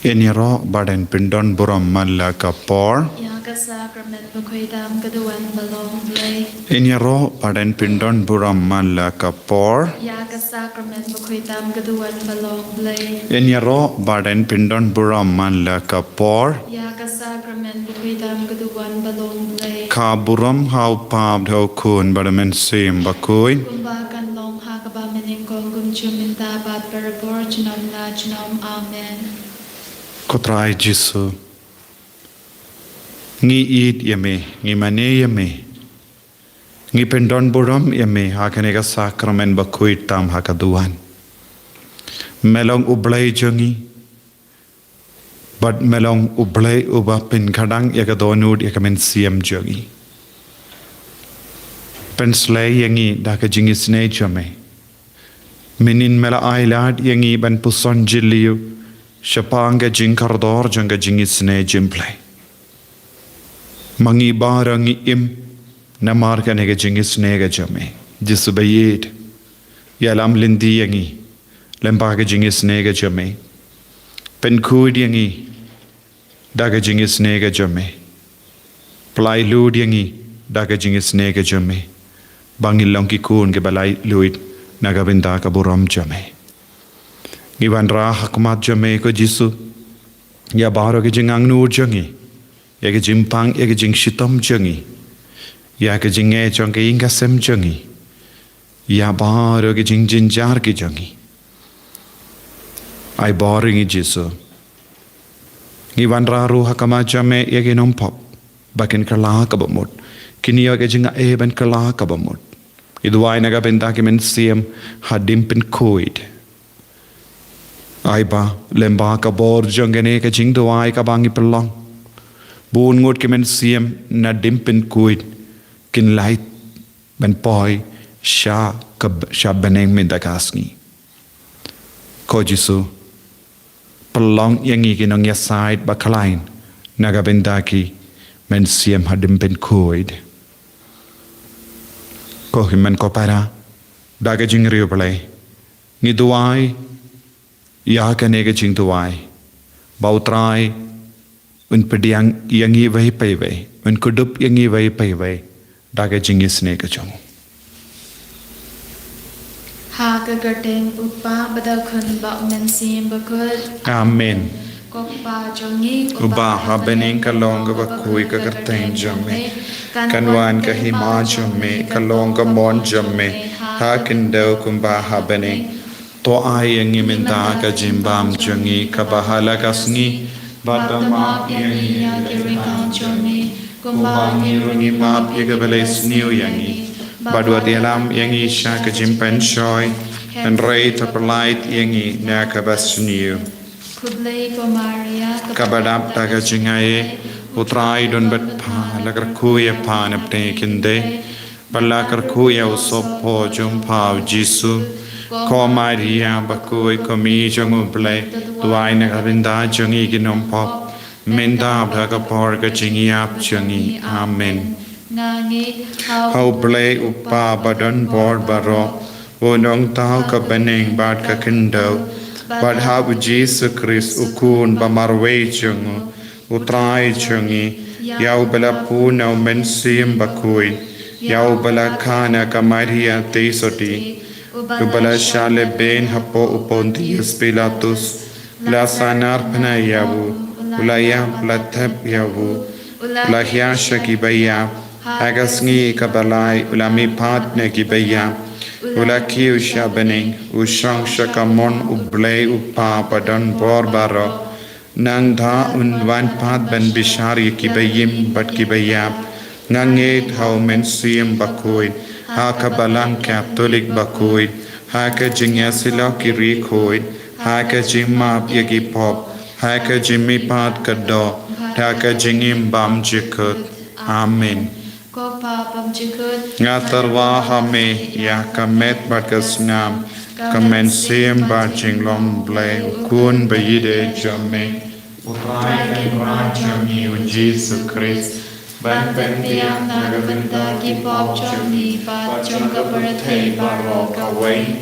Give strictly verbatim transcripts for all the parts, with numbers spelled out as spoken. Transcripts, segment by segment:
Yn ïaroh bad yn pyndon burom man la ka por. Ïa ka sakramen bakhuid tam ka duwan ba long Blei. Yn ïaroh bad yn pyndon burom man la ka por. Ïa ka sakramen bakhuid tam ka duwan ba long Blei. Yn ïaroh bad yn pyndon burom man la ka por. Ïa ka sakramen bakhuid tam ka duwan ba long Blei. Ka burom ha u Kpa bad ha u Khun bad ha u Mynsiem Bakhuid. Kumba kan long ha kaba mynnyngkong, kumjuh mynta bad barabor junom la junom. Amen. Ko Trai Jisu, ngi ïeit ïa me, ngi mane ïa me, ngi pyndon burom ïa me ha kane ka sakramen bakhuid tam ha ka duwan. Me long U Blei jong ngi, bad me long U Blei uba pynkhadang ïa ka dohnud ïa ka mynsiem jong ngi. Pynslei ïa ngi da ka jingisynei jong me. Mynnin me la ailad ïa ngi ban puson jylliew shaphang ka jingkordor jong ka jingisynei jong U Blei. Ma ngi baroh ngi im namar kane ka jingisynei ka jong me. Jisu ba ïeit, ïalam lynti ïa ngi lyngba ka jingisynei ka jong me. Pynkhuid ïa ngi da ka jingisynei ka jong me. Pynlait luid ïa ngi da ka jingisynei ka jong me, ba ngin long ki khun kiba lait luid na ka bynta ka burom jong me. Ngi wanrah ha khmat jong me ko Jisu ïa baroh ki jingangnud jong ngi, ïa ki jingpang, ïa ki jingshitom jong ngi, ïa ki jingeh jong ka ïing ka sem jong ngi, ïa baroh ki jingjynjar ki jong ngi. Ai bor ïa ngi Jisu. Ngi wanrah ruh ha khmat jong me ïa ki nongpop ba kin kylla kaba mut. Kin ïoh ka jingaiei ban kylla kaba mut. Ngi duwai na ka bynta ki mynsiem haduh pynkhuid. Ai ba lyngba ka bor jong kane ka jingduwai kaba ngi pynlong, bun ngut ki mynsiem naduh pynkhuid kin lait ban poi sha ka, sha bneng mynta ka sngi. Ko Jisu, pynlong ïa ngi ki nongïasaid ba khlaiñ na ka bynta ki mynsiem haduh pynkhuid. Ko hynmen ko para, da ka jingriewblei ngi duwai ïa kane ka jingduwai, ba U Trai un pdiang ïa ngi iwei pa iwei, un kdup ïa ngi iwei pa iwei da ka jingisynei ka jong u. Ha ka kyrteng U Kpa bad U Khun bad U Mynsiem Bakhuid. Amen. Ko Kpa jong ngi uba ha bneng, ka long kaba khuid ka kyrteng jong me. Kan wan ka hima jong me, ka long ka mon jong me ha khyndew kumba ha bneng. To ai ïa ngi mynta ka jingbam jong ngi kaba ha la ka sngi, bad to map ïa ngi ïa ki riewkam jong ngi, kumba ngi ruh ngi map ïa kiba leh sniew ïa ngi. Bad wat ïalam ïa ngi sha ka jingpynshoi, hynrei to pynlait ïa ngi na kaba sniew. Khublei ko Maria, kaba dap da ka jingaiei, U Trai don bad pha, la kyrkhu ïa pha na pdeng ki khyndai, bad la kyrkhu ïa u sohphoh jong pha U Jisu. Ko Maria bakhuid, ko Mei jong U Blei, duwai na ka bynta jong ngi ki nongpop, mynta bad ha ka por ka jingïap jong ngi. Amen. Nga ngeit ha U Blei U Kpa badonbor baroh, U Nongthaw ka bneng bad ka khyndew, bad ha U Jisu Khrist U Khun ba marwei jong u, U Trai jong ngi, ïa uba la pun na U Mynsiem Bakhuid, ïa uba la kha na ka Maria Theisotti, uba la shah lehbeiñ hapoh u Pontius Pilatus, la sahnarphna ïa u, u la ïap, la thep ïa u, u la hiar sha kiba ïap, ha ka sngi kaba lai u la mihpat na kiba ïap, u la kiew sha bneng, u shong sha kamon U Blei U Kpa badonbor baroh. Nangta un wan pat ban bishar ïa kiba im bad kiba ïap. Nga ngeit ha U Mynsiem Bakhuid, ha ka Balang Katholik bakhuid, ha ka jingïasyllok ki riewkhuid, ha ka jingmap ïa ki pop, ha ka jingmihpat ka doh, ha ka jingim bymjukut. Amen. Ko Pa bymjukut, nga tyrwa ha me ïa ka met bad ka snam, ka mynsiem bad jinglong Blei U Khun baïadei jong me, U Trai Kynrad jong ngi U Jisu Khrist, ban pynbiang na ka bynta ki pop jong ngi bad jong ka pyrthei baroh kawei.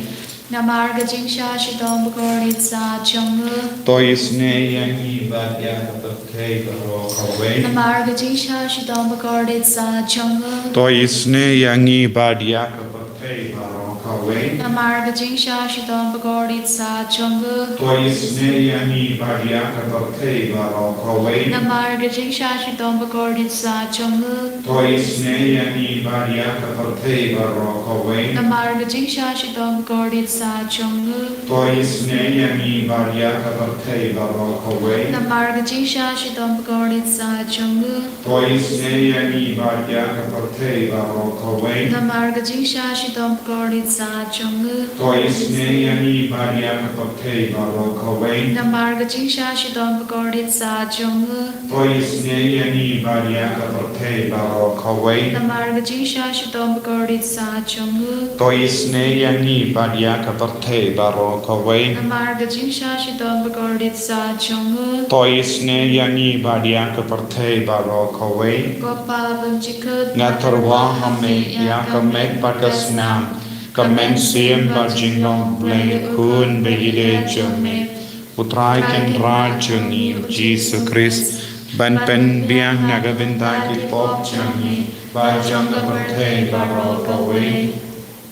Namar ka jingshah shitom bakordit sah jong u. To isynei ïa ngi bad ïa ka pyrthei baroh kawei. Namar ka jingshah shitom bakordit sah jong u. To isynei ïa ngi bad ïa ka pyrthei baroh kawei. Namar ka jingshah shitom bakordit sah jong u. To isynei ïa ngi bad ïa ka pyrthei baroh kawei. Namar ka jingshah shitom bakordit sah jong u. To isynei ïa ngi bad ïa ka pyrthei baroh kawei. Namar ka jingshah shitom bakordit sah jong u. To isynei ïa ngi bad ïa ka pyrthei baroh kawei. Namar ka jingshah shitom bakordit sah jong u. To isynei ïa ngi bad ïa ka pyrthei baroh kawei. Namar ka jingshah shitom bakordit sah jong u. To isynei ïa ngi bad ïa ka pyrthei baroh kawei. Namar ka jingshah shitom bakordit sah jong u. To isynei ïa ngi bad ïa ka pyrthei baroh kawei. Namar ka jingshah shitom bakordit sah jong u. To isynei ïa ngi bad ïa ka pyrthei baroh kawei. Namar ka jingshah shitom bakordit sah jong u. To isynei ïa ngi bad ïa ka pyrthei baroh kawei. Ko Pa bymjukut, nga tyrwa ha me ïa ka met bad ka snam, ka mynsiem bad jinglong U Blei U Khun ba ïeit jong me, U Trai Kynrad jong ngi U Jisu Khrist, ban pynbiang na ka bynta ki pop jong ngi bad jong ka pyrthei baroh kawei.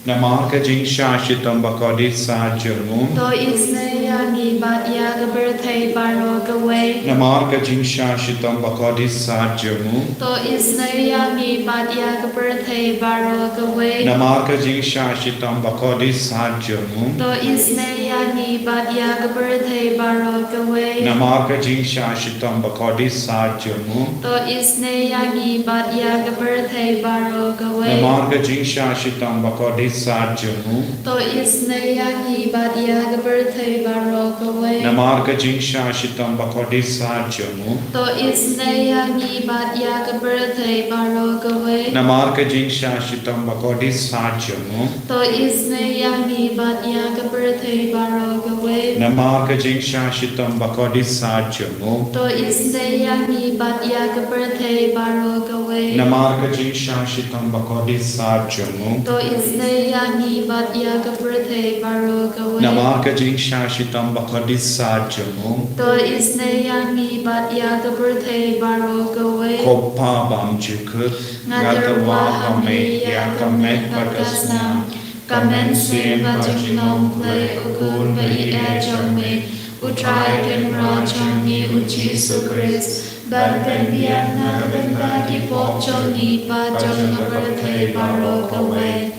Namar ka jingshah shitom bakordit sah jong u. To isynei ïa ngi bad ïa ka pyrthei baroh kawei. Namar ka jingshah shitom bakordit sah jong u. To isynei ïa ngi bad ïa ka pyrthei baroh kawei. Namar ka jingshah shitom bakordit sah jong u. To isynei ïa ngi bad ïa ka pyrthei baroh kawei. Namar ka jingshah shitom bakordit sah jong u. To isynei ïa ngi bad ïa ka pyrthei baroh kawei. Namar ka jingshah shitom bakordit sah jong u. To isynei ïa ngi bad ïa ka pyrthei baroh kawei. Namar ka jingshah shitom bakordit sah jong u. To isynei ïa ngi bad ïa ka pyrthei baroh kawei. Namar ka jingshah shitom bakordit sah jong u. To isynei ïa ngi bad ïa ka pyrthei baroh kawei. Namar ka jingshah shitom bakordit sah jong u. To isynei ïa ngi bad ïa ka pyrthei baroh kawei. Namar ka jingshah shitom bakordit sah jong u. To isynei ïa ngi bad ïa ka pyrthei baroh kawei. Namar ka jingshah shitom bakordit sah jong u. To isynei ïa ngi bad ïa ka pyrthei baroh kawei. Ko Pa bymjukut, nga tyrwa ha me ïa ka met bad ka snam, ka mynsiem bad jinglong U Blei U Khun ba ïeit jong me, U Trai Kynrad jong ngi U Jisu Khrist, ban pynbiang na ka bynta ki pop jong ngi bad jong ka pyrthei baroh kawei.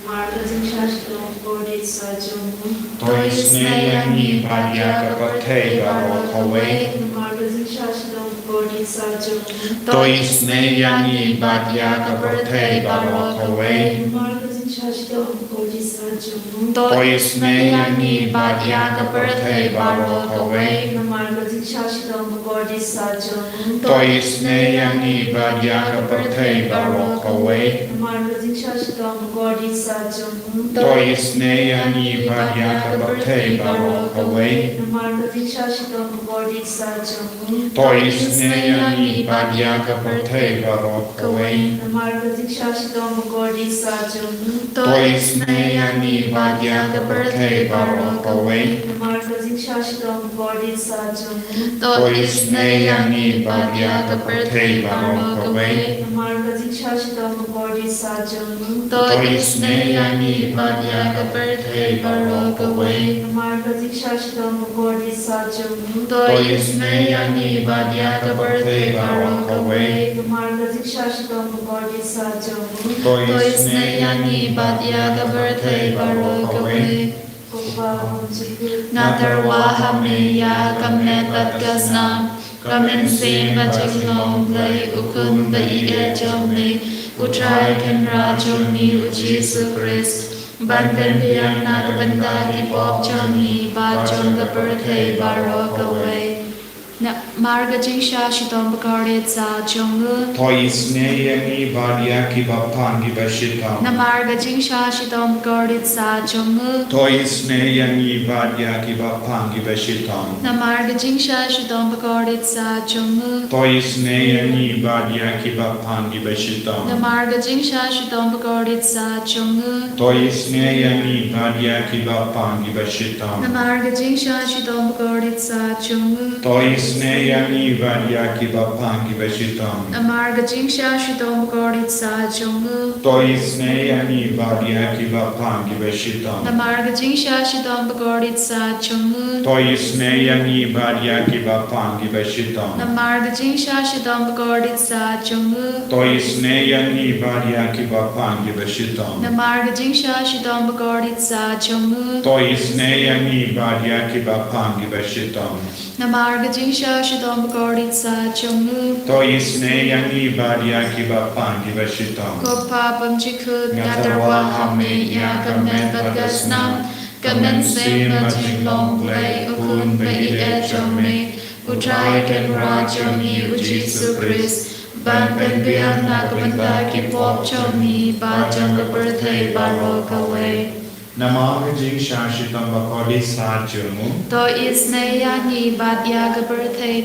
Namar ka jingshah shitom bakordit sah jong u. To isynei ïa ngi bad ïa ka pyrthei baroh kawei. Namar ka jingshah shitom bakordit sah jong u. To isynei ïa ngi bad ïa ka pyrthei baroh kawei. Namar ka jingshah shitom bakordit sah jong u. To isynei ïa ngi bad ïa ka pyrthei baroh kawei. Namar ka jingshah shitom bakordit sah jong u. To isynei ïa ngi bad ïa ka pyrthei baroh kawei. Namar ka jingshah shitom bakordit sah jong u. To isynei ïa ngi bad ïa ka pyrthei baroh kawei. Namar ka jingshah shitom bakordit sah jong u. To isynei ïa ngi bad ïa ka pyrthei baroh kawei. Namar ka jingshah shitom bakordit sah jong u. To isynei ïa ngi bad ïa ka pyrthei baroh kawei. Namar ka jingshah shitom bakordit sah jong u. To isynei ïa ngi bad ïa ka pyrthei baroh kawei. Namar ka jingshah shitom bakordit sah jong u. To isynei ïa ngi bad ïa ka pyrthei baroh kawei. Namar ka jingshah shitom bakordit sah jong u. To isynei ïa ngi bad ïa ka pyrthei baroh kawei. Namar ka jingshah shitom bakordit sah jong u. To isynei ïa ngi bad ïa ka pyrthei baroh kawei. Ko Pa bymjukut, nga tyrwa ha me ïa ka met bad ka snam, ka mynsiem bad jinglong U Blei U Khun ba ïeit jong me, U Trai Kynrad jong ngi U Jisu Khrist, ban pynbiang na ka bynta ki pop jong ngi bad jong ka pyrthei baroh kawei. Namar Namar ka jingshah shitom bakordit sah jong u. To isynei ïa ngi bad ïa kiba phang kiba shitom. Namar ka jingshah shitom bakordit sah jong u. To isynei ïa ngi bad ïa kiba phang kiba shitom. Namar ka jingshah shitom bakordit sah jong u. To isynei ïa ngi bad ïa kiba phang kiba shitom. Namar ka jingshah shitom bakordit sah jong u. To isynei ïa ngi bad ïa kiba phang kiba shitom. Namar ka jingshah shitom bakordit sah jong u. To isynei ïa ngi bad ïa kiba phang kiba shitom. Namar ka jingshah shitom bakordit sah jong u. To isynei ïa ngi bad ïa kiba phang kiba shitom. Namar ka jingshah shitom bakordit sah jong u. To isynei ïa ngi bad ïa kiba phang kiba shitom. Namar ka jingshah shitom bakordit sah jong u. To isynei ïa ngi bad ïa kiba phang kiba shitom. Namar ka jingshah shitom bakordit sah jong u. To isynei ïa ngi bad ïa kiba phang kiba shitom. Namar ka jingshah shitom bakordit sah jong u. To isynei ïa ngi bad ïa kiba phang kiba shitom. Ko Pa bymjukut, nga tyrwa ha me ïa ka met bad ka snam. Ka mynsiem bad jinglong Blei, U Khun ba ïeit jong me, U Trai Kynrad jong ngi U Jisu Khrist, ban pynbiang na ka bynta ki pop jong ngi bad jong ka pyrthei baroh kawei. Namar ka jingshah shitom bakordit sah jong u. To isynei ïa ngi bad ïa ka pyrthei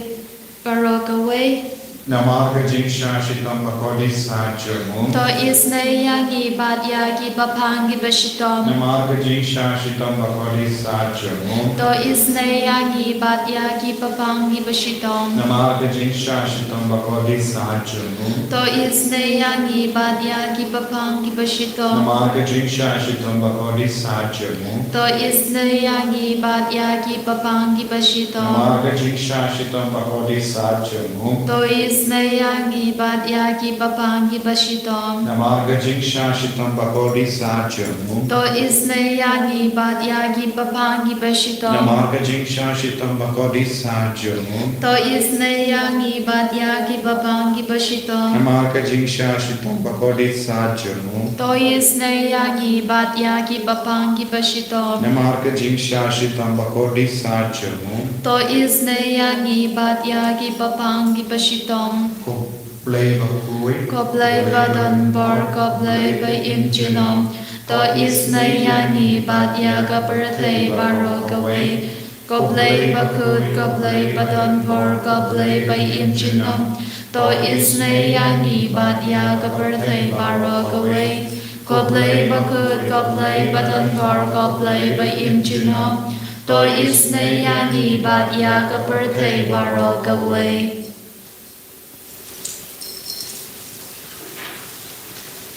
baroh kawei. Namar ka jingshah shitom bakordit sah jong u. To isynei ïa ngi bad ïa kiba phang kiba shitom. Namar ka jingshah shitom bakordit sah jong u. To isynei ïa ngi bad ïa kiba phang kiba shitom. Namar ka jingshah shitom bakordit sah jong u. To isynei ïa ngi bad ïa kiba phang kiba shitom. Namar ka jingshah shitom bakordit sah jong u. To isynei ïa ngi bad ïa kiba phang kiba shitom. Namar ka jingshah shitom bakordit sah jong u. To isynei ïa ngi bad ïa kiba phang kiba shitom. Namar ka jingshah shitom bakordit sah jong u. To isynei ïa ngi bad ïa kiba phang kiba shitom. Namar ka jingshah shitom bakordit sah jong u. To isynei ïa ngi bad ïa kiba phang kiba shitom. Namar ka jingshah shitom bakordit sah jong u. To isynei ïa ngi bad ïa kiba phang kiba shitom. Namar ka jingshah shitom bakordit sah jong u. To isynei ïa ngi bad ïa kiba phang kiba shitom. Ko Blei bakhuid. Ko Blei badonbor, ko Blei ba im junom. To isynei ïa ngi bad ïa ka pyrthei baroh kawei. Ko Blei bakhuid, ko Blei badonbor, ko Blei ba im junom. To isynei ïa ngi bad ïa ka pyrthei baroh kawei. Ko Blei bakhuid, ko Blei badonbor, ko Blei ba im junom. To isynei ïa ngi bad ïa ka pyrthei baroh kawei.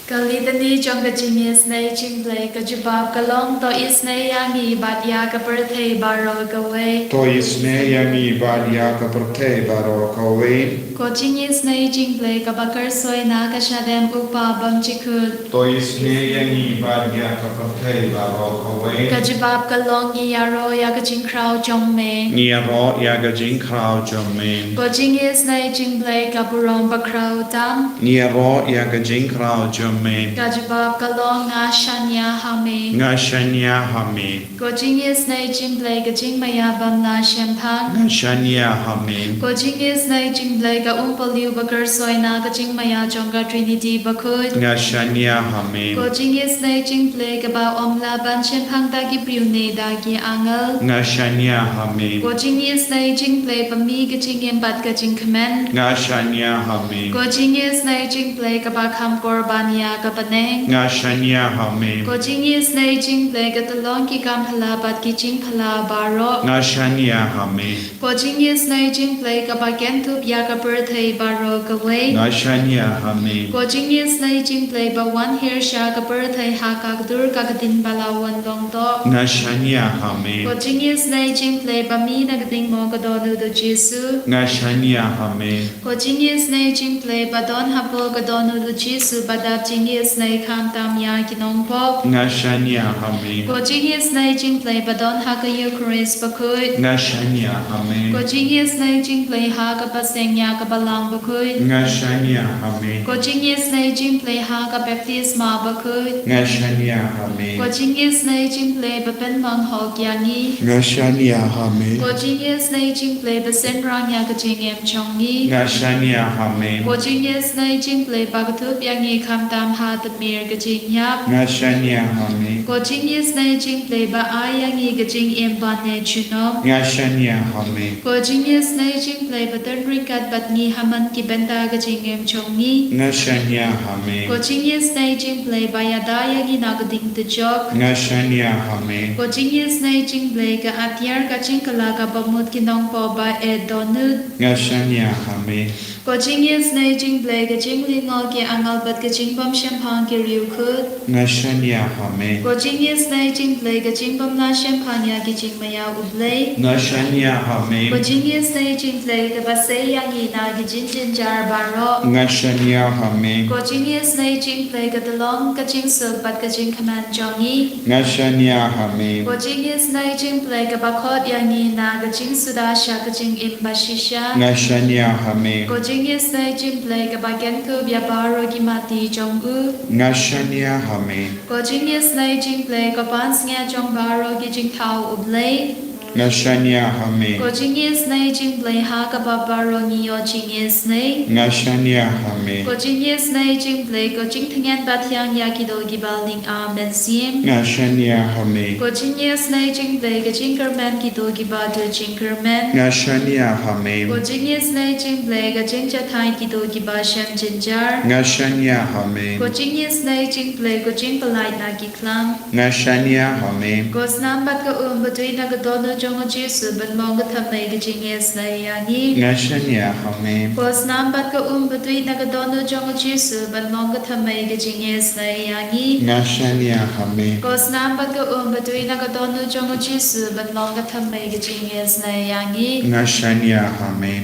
Ka litany jong ka jingisynei jingblei, ka jubab ka long: To isynei ïa ngi bad ïa ka pyrthei baroh kawei. To isynei ïa ngi bad ïa ka pyrthei baroh kawei. Ko jingisynei jingblei kaba kyrsoi na ka shadem U Kpa bymjukut. To isynei ïa ngi bad ïa ka pyrthei baroh kawei. Ka jubab ka long: Ngi ïaroh ïa ka jingkhraw jong me. Ngi ïaroh ïa ka jingkhraw jong me. Ko jingisynei jingblei ka burom bakhraw tam. Ngi ïaroh ïa ka jingkhraw jong me. Ka jubab ka long: Nga shaniah ha me. Nga shaniah ha me. Ko jingisynei jingblei ka jingmaïa bym lah shemphang. Nga shaniah ha me. Ko jingisynei jingblei ka umpohliew bakyrsoi na ka jingmaïa jong ka Trinity bakhuid. Nga shaniah ha me. Ko jingisynei jingblei kaba ym lah ban shemphang da ki briew ne da ki angel. Nga shaniah ha me. Ko jingisynei jingblei ba mih ka jingim bad ka jingkmen. Nga shaniah ha me. Ko jingisynei jingblei kaba kham kor ban ïa ka bneng. Nga shaniah ha me. Ko jingisynei jingblei ka tyllong ki kam phylla bad ki jingphylla baroh. Nga shaniah ha me. Ko jingisynei jingblei kaba kynthup ïa ka pyrthei baroh kawei. Nga shaniah ha me. Ko jingisynei jingblei ba wan hiar sha ka pyrthei ha ka kdur ka ktien ba la wan long doh. Nga shaniah ha me. Ko jingisynei jingblei ba mih na ka diengmo ka don u Jisu. Nga shaniah ha me. Ko jingisynei jingblei ba don hapoh ka don u Jisu ba dap jingisynei khamtam ïa ki nongpop. Nga shaniah ha me. Ko jingisynei jingblei ba don ha ka Eukharist bakhuid. Nga shaniah ha me. Ko jingisynei jingblei ha ka baseng ïa ka Balang bakhuid. Nga shaniah ha me. Ko jingisynei jingblei ha ka baptisma bakhuid. Nga shaniah ha me. Ko jingisynei jingblei ba pynlong hok ïa ngi. Nga shaniah ha me. Ko jingisynei jingblei ba synran ïa ka jingim jong ngi. Nga shaniah ha me. Ko jingisynei jingblei ba kdup ïa ngi khamtam ha tmier ka jingïap. Nga shaniah ha me. Ko jingisynei jingblei ba ai ïa ngi ka jingim ban ne junom. Nga shaniah ha me. Ko jingisynei jingblei ba don ryngkat bad ngi ha man ki bynta ka jingim jong ngi. Nga shaniah ha me. Ko jingisynei jingblei ba ïada ïa ngi na ka ding tjok. Nga shaniah ha me. Ko jingisynei jingblei ka atiar ka jingkylla kaba mut ki nongpop ba eh dohnud. Nga shaniah ha me. Ko jingisynei jingblei ka jinglyngngoh ki angel bad ka jingbym shemphang ki riewkhuid. Nga shaniah ha me. Ko jingisynei jingblei ka jingbym la shemphang ïa ki jingmaïa u Blei. Nga shaniah ha me. Ko jingisynei jingblei kaba sei ïa ngi na ki jingjynjar baroh. Nga shaniah ha me. Ko jingisynei jingblei ka tyllong ka jingsuk bad ka jingkmen jong ngi. Nga shaniah ha me. Ko jingisynei jingblei kaba khot ïa ngi na ka jingsuda sha ka jingim bashisha. Nga shaniah ha me. Ko jingisynei jingblei kaba kynkup ïa baroh ki mati jong u. Nga shaniah ha me. Ko jingisynei jingblei ka pansngiat jong baroh ki jingthaw u Blei. Nga shaniah ha me. Ko jingisynei jingblei ha kaba baroh ngi ïoh jingisynei. Nga shaniah ha me. Ko jingisynei jingblei ko jingtngen ba thiang ïa ki doh kiba ling ar mynsiem. Nga shaniah ha me. Ko jingisynei jingblei ka jingkyrmen ki doh kiba duh jingkyrmen. Nga shaniah ha me. Ko jingisynei jingblei ka jingjahthait ki doh kiba shem jynjar. Nga shaniah ha me. Ko jingisynei jingblei ko jingpyllait na ki khlam. Nga shaniah ha me. Ko snam bad ka um ba tuid na ka dohnud jong u Jisu ban long ka thymmei ka jingisynei ïa ngi. Nga shaniah ha me. Ko snam bad ka um ba tuid na ka dohnud jong u Jisu ban long ka thymmei ka jingisynei ïa ngi. Nga shaniah ha me. Ko snam bad ka um ba tuid na ka dohnud jong u Jisu ban long ka thymmei ka jingisynei ïa ngi. Nga shaniah ha me.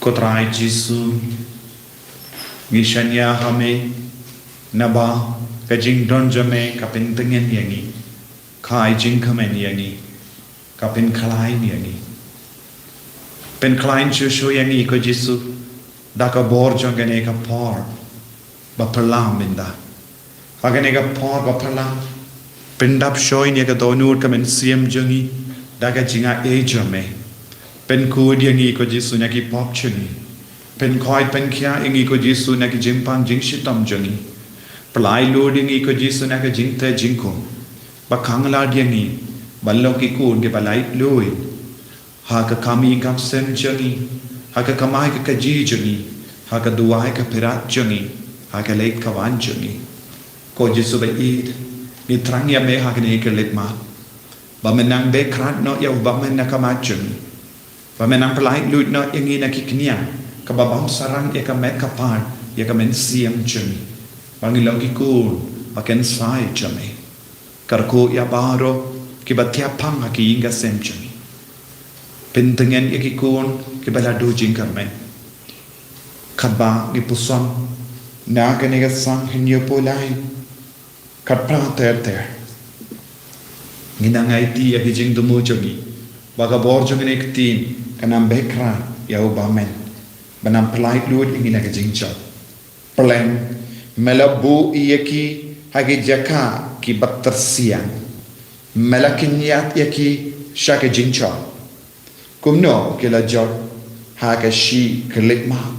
Ko Trai Jisu, ngi shaniah ha me, naba ka jingdon jong me ka pyntngen ïa ngi, ka ai jingkmen ïa ngi, ka pynkhlaiñ ïa ngi. Pynkhlaiñ shuh shuh ïa ngi ko Jisu, da ka bor jong kane ka por ba phylla mynta. Ha kane ka por ba phylla, pyndap shoi ïa ka dohnud ka mynsiem jong ngi da ka jingaiei jong me. Pynkhuid ïa ngi ko Jisu na ki pop jong ngi. Pynkhuid pynkhiah ïa ngi ko Jisu na ki jingpang jingshitom jong ngi. Pyllait lut ïa ngi ko Jisu na ka jingteh jingkhum. Ba khang lad ïa ngi ban long ki khun kiba laitluid ha ka kam ïing kam sem jong ngi, ha ka kamai ka kajih jong ngi, ha ka duwai ka phirat jong ngi, ha ka leit ka wan jong ngi. Ko Jisu ba ïeit, ngi thrang ïa me ha kane ka leit mat, ba men nang beh khrat noh ïa u bymman na ka mat jong ngi, ba men nang pyllait lut noh ïa ngi na ki khñiang kaba bam sarang ïa ka met ka phad ïa ka mynsiem jong ngi, ba ngin long ki khun ba kynsai jong me. Kyrkhu ïa baroh kiba thiah phang ha ki ïing ki sem jong ngi. Pyntngen ïa ki khun kiba la duh jingkyrmen. Katba ngi puson na kane ka San Hynñiewphew Lai, khatphra ter ter, ngi nang aiti ïa ki jingthmu jong ngi ba ka bor jong kane ka ktien kan nang beh khrat ïa u bymman, ban nang pyllait lut ïa ngi na ka jingjop. Pleng, me la buh ïa ki ha ki jaka kiba tyrsiang. Me la kynjat ïa ki sha ka jingshong. Kumno ki la jot ha ka shi khyllipmat.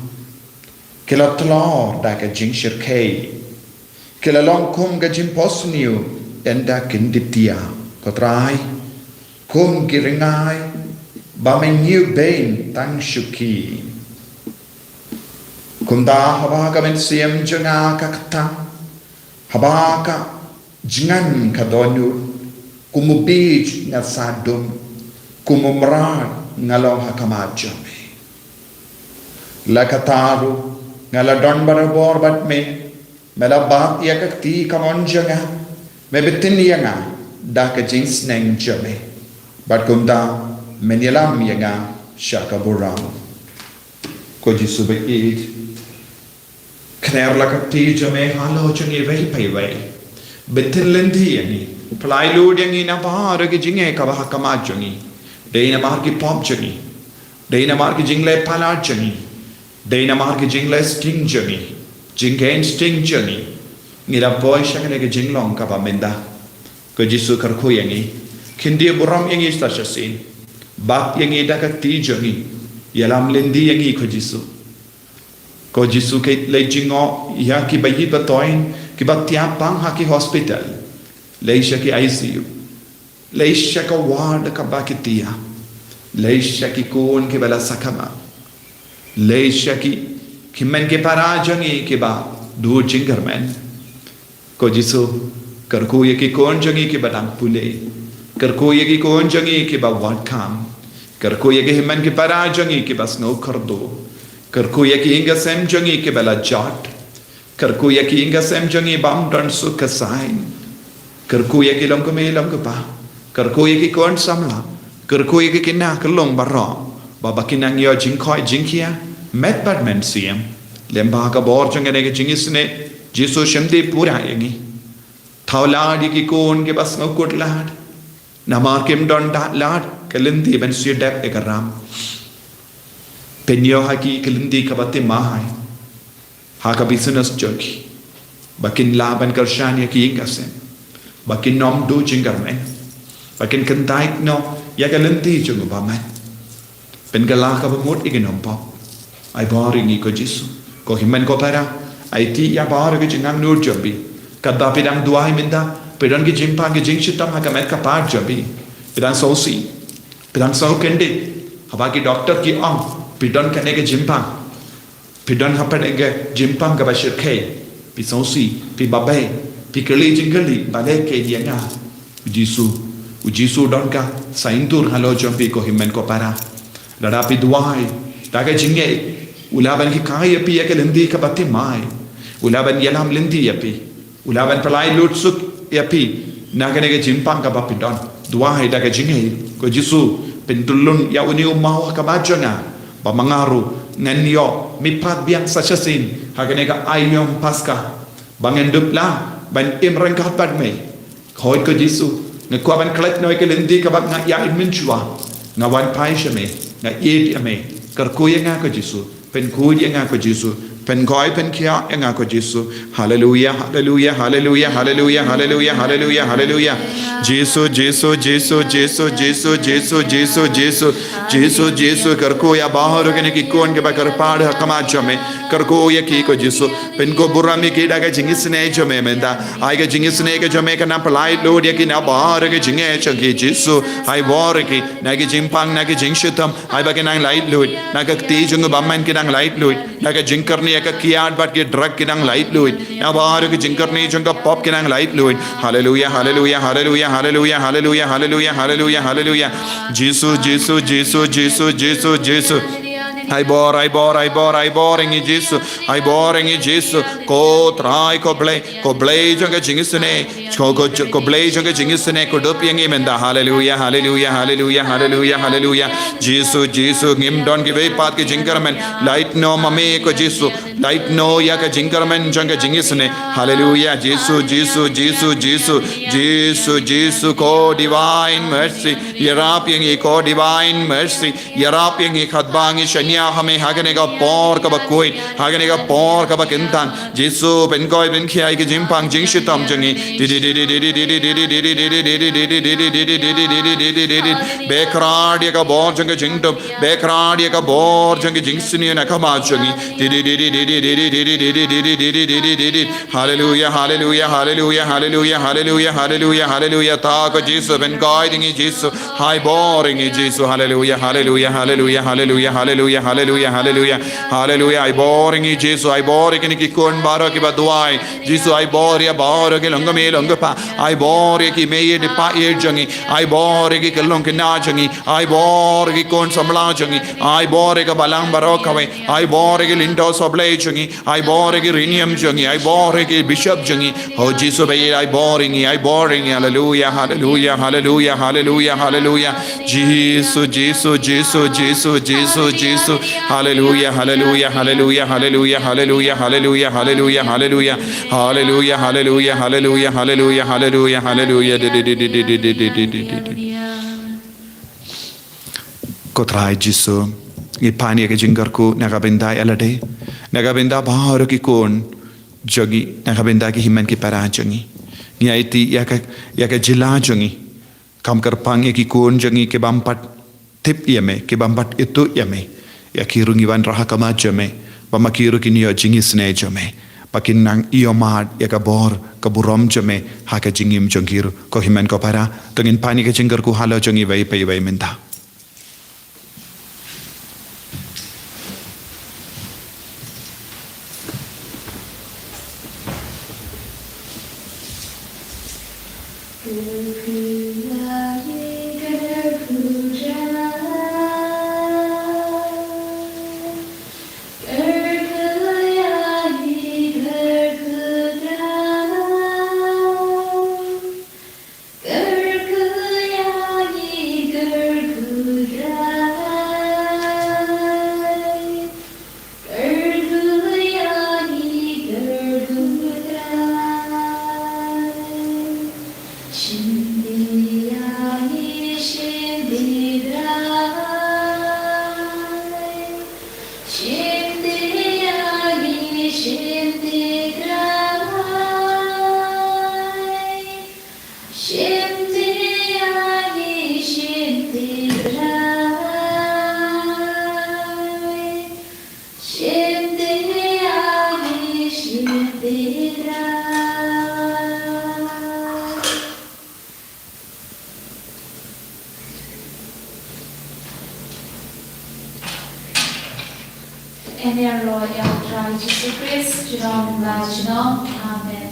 Ki la tlor da ka jingshyrkhei. Ki la long kum ka jingphohsniew ynda kin dep thiah, ko Trai. Kum ki ryngai ba me ñiew beiñ tang shuki. Kumta haba ka mynsiem jong nga ka kthang, haba ka jngan ka dohnud, kum u bieit nga sah dum, kum u mrad nga long ha khmat jong me. La katta ruh nga la don barabor bad me, me la bat ïa ka kti kamon jong nga, me btin ïa nga da ka jingsneng jong me. Bad kumta men ïalam ïa nga sha ka burom. Ko Jisu ba ïeit, Kner la ka kti jong me halor jong ngi iwei pa iwei. Bynta lynti ïa ngi. Pynlait lut ïa ngi na baroh ki jingeh kaba ha khmat jong ngi. Dei na bar ki pop jong ngi. Dei na bar ki jingleh palat jong ngi. Dei na bar ki jingleh sting jong ngi. Jingkheiñ sting jong ngi. Ngi la poi sha kane ka jinglong kaba mynta. Ko Jisu, kyrkhu ïa ngi. Kyndiah burom ïa ngi sa shisien. Bat ïa ngi da ka kti jong ngi. Ïalam lynti ïa ngi, ko Jisu. Ko Jisu, leit jngoh ïa kiba ïeit ba thoiñ, kiba thiah pang ha ki hospital. Leit sha ki I C U. Leit sha ka ward kaba ki thiah. Leit sha ki khun kiba la sakma. Leit sha ki, ki hynmen ki para jong ngi kiba duh jingkyrmen. Ko Jisu, kyrkhu ïa ki khun jong ngi kiba dang pule. Kyrkhu ïa ki khun jong ngi kiba wad kam. Kyrkhu ïa ki hynmen ki para jong ngi kiba sngew kyrduh. Kyrkhu ïa ki ïing ki sem jong ngi kiba la jot. Kyrkhu ïa ki ïing ki sem jong ngi bym don suk ka saiñ. Kyrkhu ïa ki long kmie long kpa. Kyrkhu ïa ki khun samla. Kyrkhu ïa ki khynnah ki long baroh. Ba ba kin nang ïoh jingkoit jingkhiah. Met bad mynsiem. Lem bad ka bor jong kane ka jingisynei. Jisu, shim dih pura ïa ngi. Thaw lad ïa ki khun kiba sngewkhuslai. Namar kim don da lad ka lynti ban siew dep ïa ka ram. Pynïoh ha ki ka lynti kaba thymmai. Ha ka business jong ki. Ba kin lah ban kyrshan ïa ki ïing ki sem. Ba kin ym duh jingkyrmen. Ba kin kyntait noh ïa ka lynti jong u bymman. Pynkylla kaba mut ïa ki nongpop. Ai bor ïa ngi ko Jisu. Ko hynmen ko para. Aiti ïa baroh ki jingangnud jong phi. Katba phi dang duwai mynta. Phi don ki jingpang ki jingshitom ha ka met ka phad jong phi. Phi dang sngewsih. Phi dang sngewkyndit. Haba ki doktor ki ong. Phi don kane ka jingpang. Phi don hapdeng ka jingpang kaba shyrkhei. Phi sngewsih, phi babe, phi kylli jingkylli, balei ka ïa nga. U Jisu, u Jisu don ka saiñdur halor jong phi ko hynmen ko para. Lada phi duwai, da ka jingngeit, u lah ban hikai ïa phi ïa ka lynti kaba thymmai. U lah ban ïalam lynti ïa phi. U lah ban pynlait lut suk ïa phi. Na kane ka jingpang kaba phi don. Duwai da ka jingngeit. Ko Jisu, pyntylun ïa une u maw ha khmat jong nga. Ba ma nga ruh ngan ïoh mihpat biang sa shisien ha kane ka aïom Paskha. Ba ngan dup lah ban im ryngkat bad me. Hooid ko Jisu, nga kwah ban klet noh ïa ka lynti kaba nga ïa im mynshuwa. Nga wan phai sha me, nga ïeit ïa me. Kyrkhu ïa nga ko Jisu, pynkhuid ïa nga ko Jisu, pynkhuid pynkhiah ïa nga ko Jisu. Haleluya, haleluya, haleluya, haleluya, haleluya, haleluya, haleluya. Jisu, Jisu, Jisu, Jisu, Jisu, Jisu, Jisu, Jisu. Jisu, Jisu, kyrkhu ïa baroh kine ki khun kiba kyrpad ha khmat jong me. Kyrkhu ïa ki ko Jisu. Pynkup burom ïa ki da ka jingisynei jong me mynta. Ai ka jingisynei ka jong me kan nang pynlait lut ïa ki na baroh ka jingeh jong ki Jisu. Ai bor ïa ki na ki jingpang na ki jingshitom. Ai ba ki nang lait lut na ka kti jong u bymman ki nang lait lut. Na ka jingkyrni ïa ka kiad bad ki drug ki nang lait lut. Na baroh ka jingkyrni jong ka pop ki nang lait lut. Haleluya, haleluya, haleluya, haleluya, haleluya, haleluya, haleluya, haleluya. Jisu, Jisu, Jisu, Jisu, Jisu, Jisu. Ai bor, ai bor, ai bor, ai bor ïa ngi Jisu. Ai bor ïa ngi Jisu. Ko Trai, ko Blei, ko Blei jong ka jingisynei. Ko, ko, ko Blei jong ka jingisynei, ko dup ïa ngi mynta. Haleluya, haleluya, haleluya, haleluya, haleluya. Jisu, Jisu, ngim don kiwei pat ki jingkyrmen. Lait noh ma me ko Jisu. Lait noh ïa ka jingkyrmen jong ka jingisynei. Haleluya, Jisu, Jisu, Jisu, Jisu. Jisu, Jisu, ko Divine Mercy. Ïarap ïa ngi ko Divine Mercy. Ïarap ïa ngi katba ngi shaniah ha me ha kane ka por kaba khuid, ha kane ka por kaba kyntang. Jisu, pynkhuid pynkhiah ïa ki jingpang jingshitom jong ngi. Beh kyrhai ïa ka bor jong ka jingdup, beh kyrhai ïa ka bor jong ka jingsniew na ka khmat jong ngi. Haleluya, haleluya, haleluya, haleluya, haleluya, haleluya, haleluya, haleluya. Ta ko Jisu, pynkhuid ïa ngi Jisu. Ai bor ïa ngi Jisu. Haleluya, haleluya, haleluya, haleluya, haleluya, haleluya, haleluya. Haleluya, ai bor ïa ngi Jisu, ai bor ïa kine ki khun baroh kiba duwai. Jisu, ai bor ïa baroh ki long kmie long kpa. Ai bor ïa ki mei ïa ki pa ïa jong ngi. Ai bor ïa ki khyllung khynnah jong ngi. Ai bor ïa ki khun samla jong ngi. Ai bor ïa ka balang baroh kawei. Ai bor ïa ki lyngdoh sohblei jong ngi. Ai bor ïa ki riewniam jong ngi, ai bor ïa ki bishop jong ngi. O Jisu ba ïeit, ai bor ïa ngi, ai bor ïa ngi. Haleluya, haleluya, haleluya, haleluya, haleluya. Jisu, Jisu, Jisu, Jisu, Jisu, Jisu. Hallelujah, hallelujah, hallelujah, hallelujah, hallelujah, hallelujah, hallelujah, hallelujah, hallelujah, hallelujah, hallelujah, hallelujah, hallelujah, hallelujah, hallelujah. Ko Trai Jisu, ngi pan ïa ka jingkyrkhu na ka bynta ïa lade, na ka bynta baroh ki khun jong ngi, na ka bynta ki hynmen ki para jong ngi. Ngi aiti ïa ka, ïa ka jylla jong ngi. Kam kyrpang ïa ki khun jong ngi ki bym pat tip ïa me, ki bym pat ithuh ïa me. Ïa ki ruh ngi wanrah ha khmat jong me, ba ma ki ruh kin ïoh jingisynei jong me, ba kin nang ïoh mad ïa ka bor ka burom jong me ha ka jingim jong ki ruh. Ko hynmen ko para, to ngin pan ïa ka jingkyrkhu halor jong iwei pa iwei mynta. Yn ïaroh ïa U Trai Jisu Khrist, junom la junom. Amen.